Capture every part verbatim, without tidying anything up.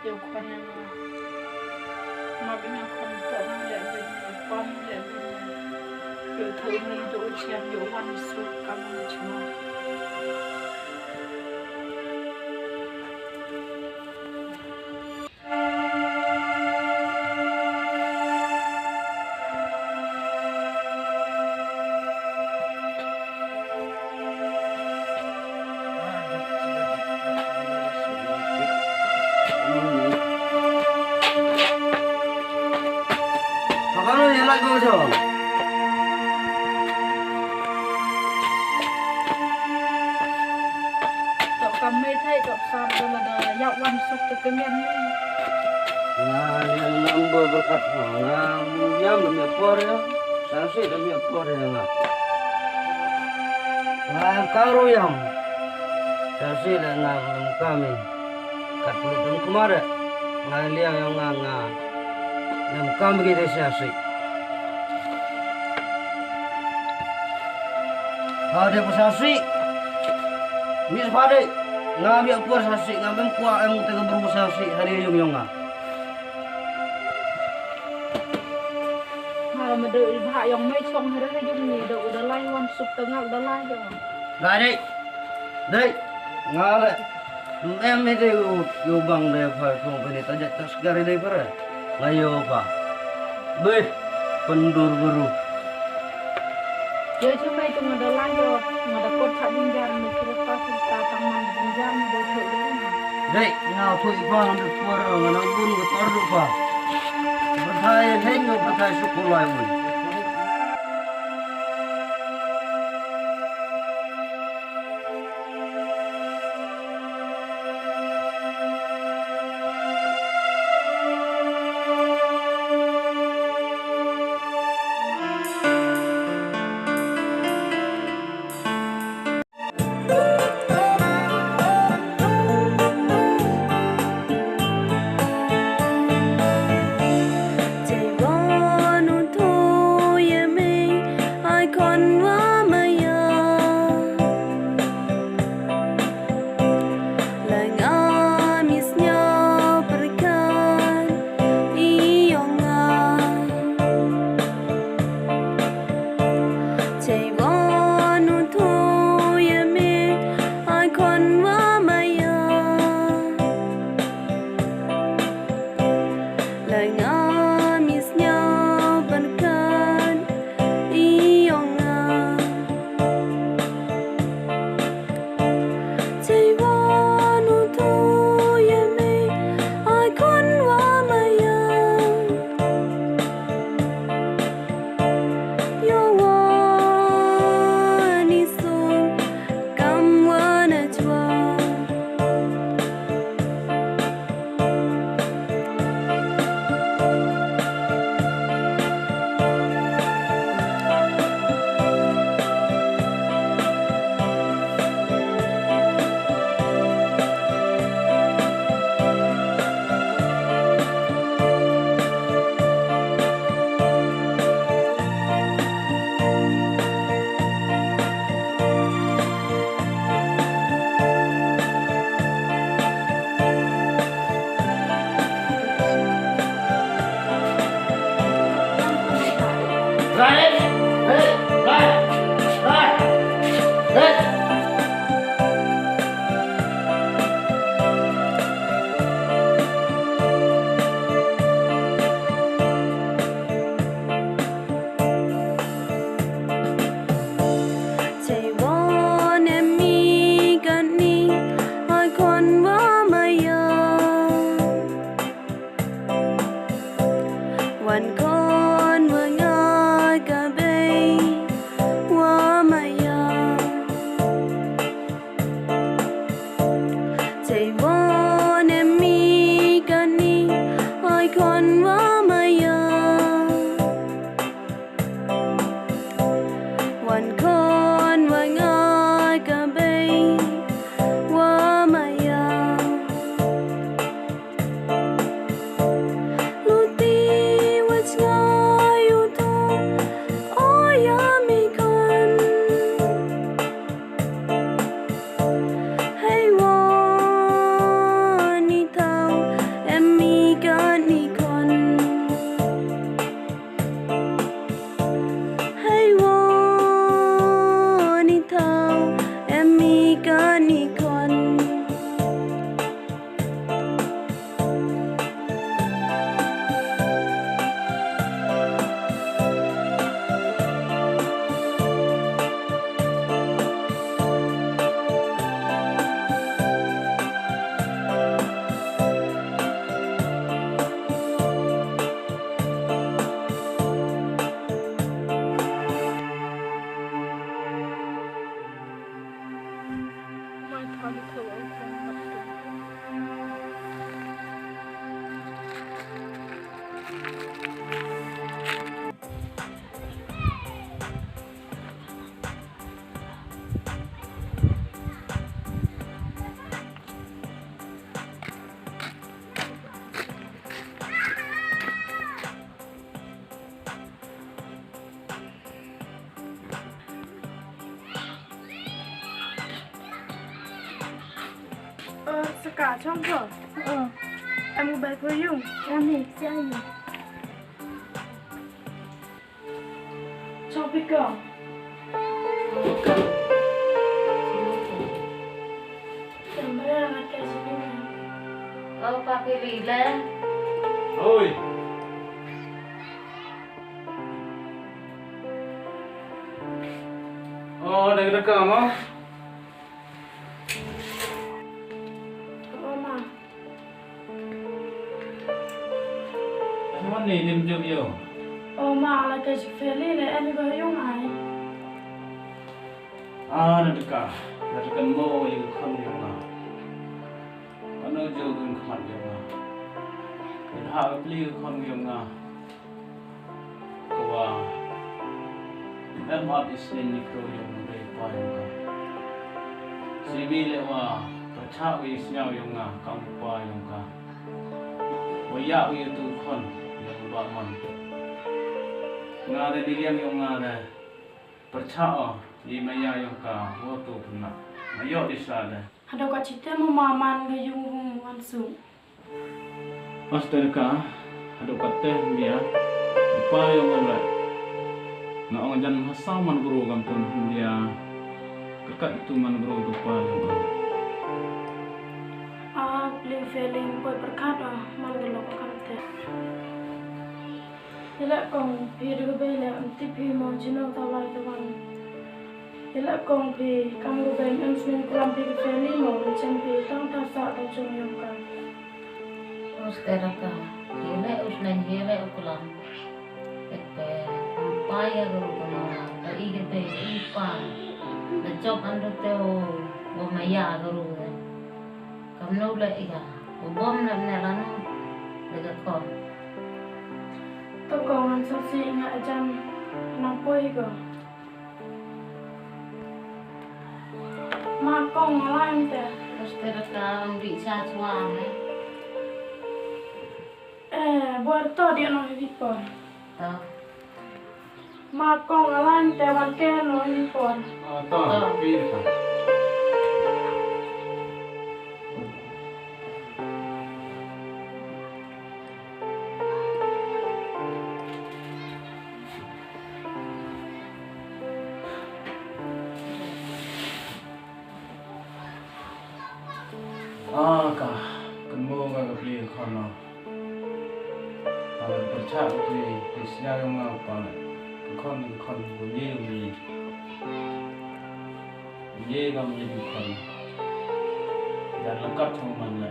Yow khon ya nga. Ma bi nga khon to nga leh bi, pom leh bi. Yow thoh ni to u chiam yow wan suk kam na chwa. Toh kam me thei, toh sar da la da yak wan suk te kemian me. Nga ni number berkat nga, yam me por ya, sa si da me por ya nga. Nga ka ru yam, sa si da nga kami. Kat pulu dam kumare, nga liang yong nga nga. Ngam kam ki de siasi. Ha de pu siasi. Mis pade. Nga biak puar siasi, nga bem kuak em te ke bru siasi, hari yung yong nga. Ha, ma de i bha yong me chong hari yung ni, de u da lai wan suk tengah da lai yong. Dai dei. Dei. Nga le. Em me de u, u bang de pha, kong pini ta jat ta segari de pare. Nga yo pha. Beh, pendur buru. Yo, chumai tu nga da lai yo, nga da kot tha binjar, me kira pa sir ta tang man binjar, me da thok de nga. Dei, nga phu i pha, nga da por, nga na bun, nga por du pha. Pathai heng, nga pathai sukulai mun. Ka chong ko. Em u bai ko yung. Em hi, siang yung. Chong pi ko. Em bai na ka si yung. Oh, papi lila. Oi. Oh, dah kita kamu. Oma. Ano ni dim jop yo? Oma, ala ka si Feli ne, ani ba yung ai. Ah, na deka, na deka mo yung khon yung na. Ano jo yung khon yung na. Dah pli yung khon yung na. Ka wa em ap i sniñ i kru yong u pa yong ka. Siwi le wa pyrchah wi sñiaw yong nga kam u pa yong ka. Wa ya wi tu khon yong u ba man. Nga de di liang yong nga de pyrchah o i maya yong ka wa tu pynna. Ma yoh di sa de. Hadooh ka chite mo ma man ka yung hum wan su. Aster ka, hadooh katte India, u pa yong nga le. Nga ong jan ha saw man bru kam tun India, ka kat tu man bru tu pa yong nga. Ah, pli feeling poi pyrkhat ah, man ka lok kam te. Yaleh kong phi da ka bei le, ym tip phi mo jino ta lai ta wan. Yaleh kong phi, kam ka bei em smen kulam phi ka Feli mo, chem phi tang ta sa ta jong yong ka. Us te raka, yaleh us nen yaleh u kulam. Ek pe, pa ya guru kono, ta i ke pe, i pa. Da chok andu te o, wa maya guru de. Kamnu le iga, u bom le ne lanu, le ka kon. To kong an sa si nga ajan, na poi ko. Ma kong ala em te. Terus te raka ang di sa suang, eh. Eh, buar to di ano hibi por. To. Ma kong alan te wan ke no ni por. Ah, to, to. Pi ka. Ah, ka, kynmo ka ka pli ka khon no. Ka la pyrchah ka pli, pli sñiaw yong nga u pa le. Ka khon, ka khon, u ye, u ye. U ye ka u ye ka khon. Jan la kat chong man le.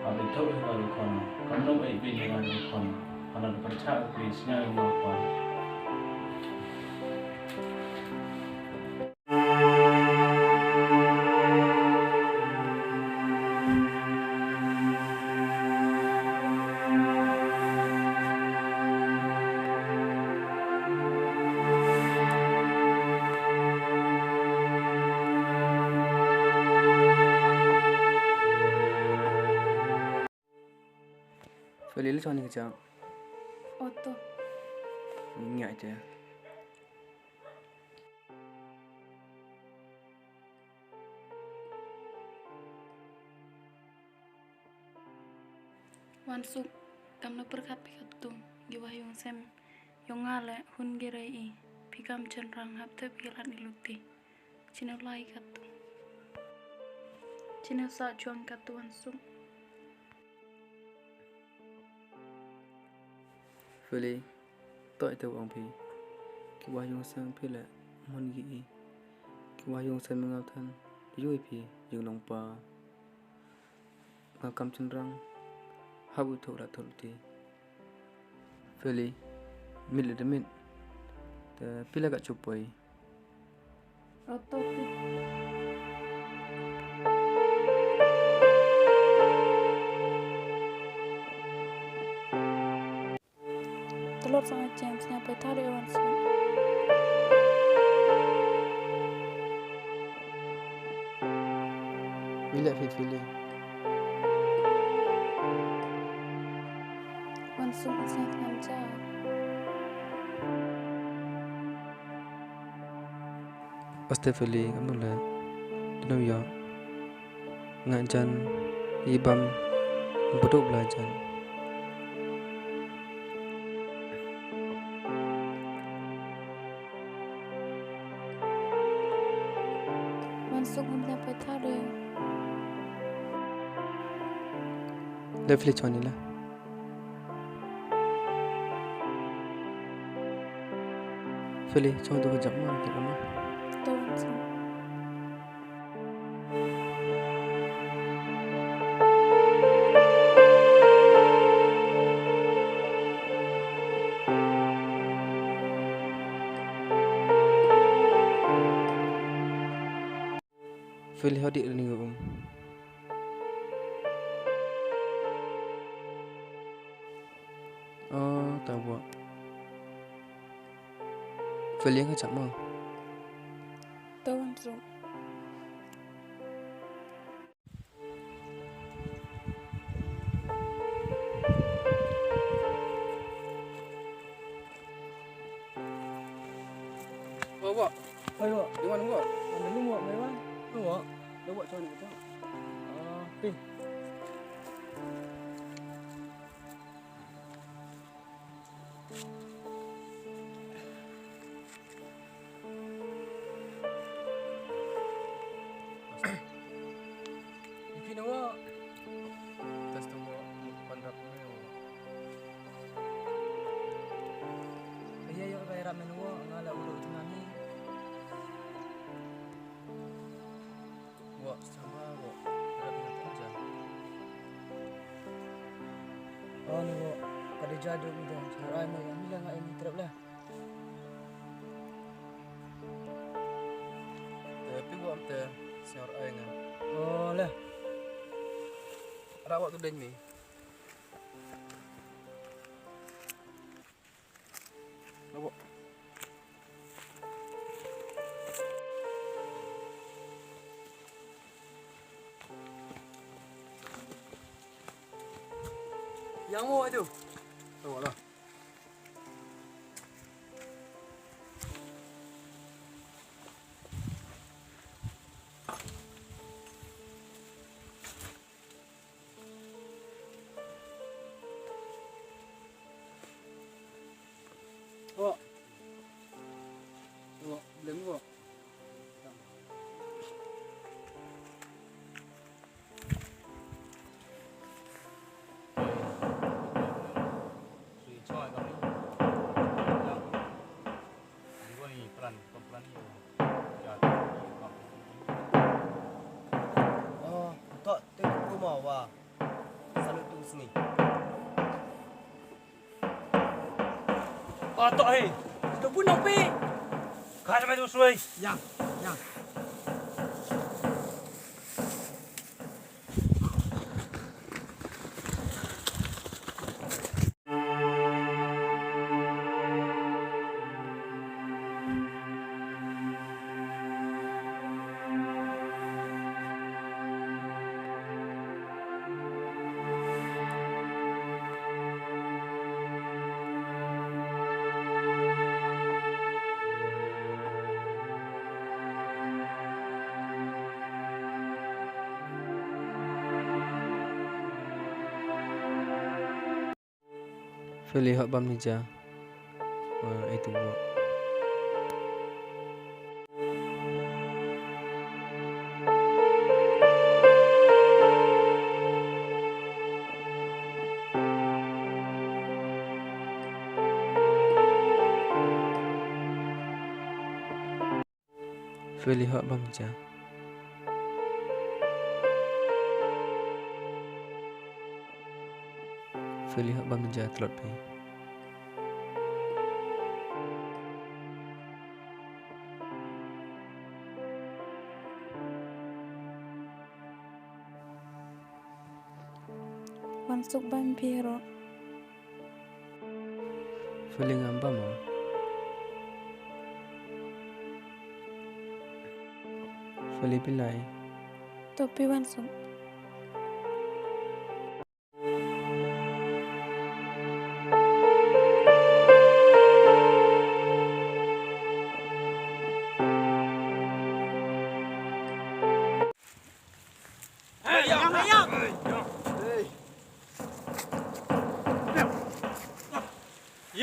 Abi thok hi ka du khon. Kamnu ai bi ni ka du khon. Ka la pyrchah ka pli sñiaw yong nga u pa. Feli le chong ni ka chang. Oto. Ngi ai te. Wan suk, kamnu pyrkhat phi katu, ki wa yung sem, yong nga le hun ki rei i, phi kam chynrang hap te phi lat i luti. Chine lai katu. Chine sa chuang katu wan suk. Feli, to ite wa ong phi. Ki wa yung sem phi le, mon ki i. Ki wa yung sem nga than, yoi phi, yung nong pa. Nga kam chynrang, hap u thok la thok ti. Feli, mit le de mit. Te phi le ka chupoi. Oto ti. Tlot sa nga chance nga poi thar i wan suk. Wi le phi Feli. Wan suk nga chance ngam cha. Aste Feli, kamnu le. Dino ya. Nga jan, i bam, buduk bla jan. Wan suk hum na pathar de. Le Fili chon ni la. Fili, chong tu ka jam mo, tu ka mo. To, so. Fili hodi ni um. Oh, tawa. Fili yang kacak mo. Tawan ru. Wa, wa. Hai, wa. Di mana, wa? Mana lu, wa? Mai, wa. Lu, wa. Lu, wa, cari, cari. Ah, pi. Ipi na wa? Tas tu wa, panrap na wa. Kaya yo kaya ramen wa, ngala ulu tunani. Wa, sama wa, rap na kerja. Oh, ni wa, kada jadu ni dah. Sekarang ni yang hilang ai ni terap lah. Te pi wa te senior ai nga. Oh, lah. Rawak tu deng mi. Rawak. Yang mo itu. Rawak lah. Wa. Wa, blem wa. Oh, to, tu ku mau wa. Salut tu sini. Ah, to, hei. Tu pun nang pi. Kata mai tu suai. Yang, yang. Fili hok bam ni ja. Wa, ai tu wa. Fili hok bam ja. Fili hok bam ja tlot phi. Wan suk bam phi ro. Fili ngam bam o. Fili pilai. To pi wan suk.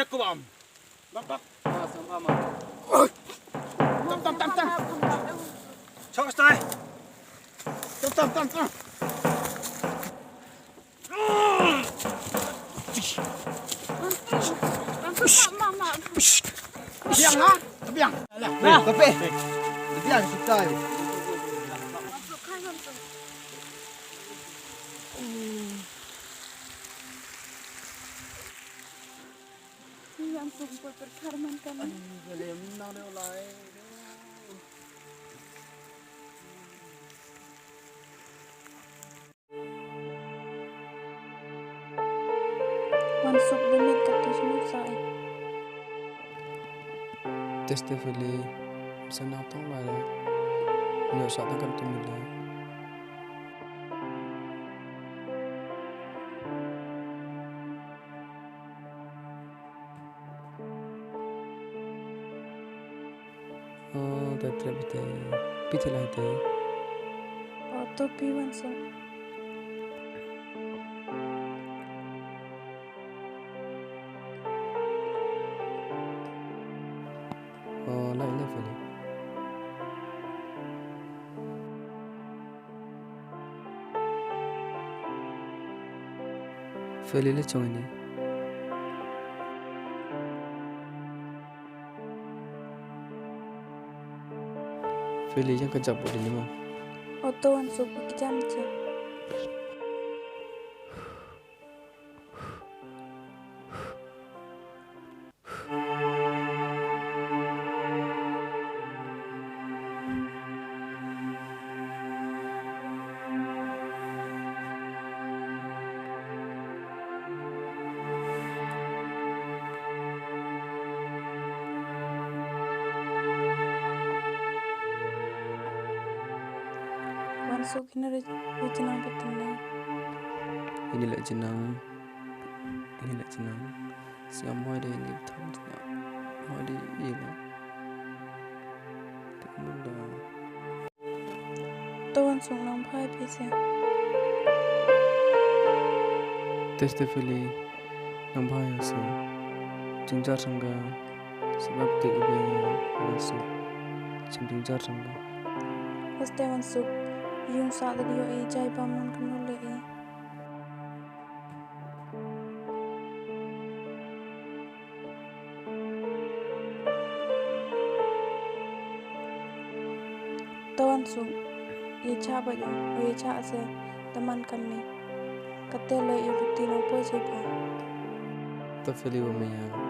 Yak ko bam. Bam, bam. Tam, tam, tam, tam. Chok stai. Tam, tam, tam, tam. Biang, ha? Biang. Alah, kape. Biang, stai. Yang sumpah perkarman kan. Wan Suk da mih katu snu sa i. Test Feli, sa na tong ba le. Nyo sa tang kan tu mi le. Oh, da trep te. Pi te la te. Oh, to pi Wan Suk. Oh, la ile Feli. Feli le chong ini. Feli yang ka jap budi ni mo. Oh, to Wan Suk, ki jam che. Wan Suk, ini re, ini re jinang betul ni. Ini le jinang. Ini le jinang. Siam hoi de ini betul. Hoi de ini le. Temen da. To Wan Suk, nang bha phi se. Test Feli, nang bha ya se. Jingjar sangga, sabab te ibe ya Wan Suk. Jing jingjar sangga. Aste Wan Suk, yung sa da dio i jai bam man kanu le i. To Wan Suk, ye cha ba yo, o ye cha se, da man kam ni. Kate le ye luti no poi se pa. To Feli wa me ya.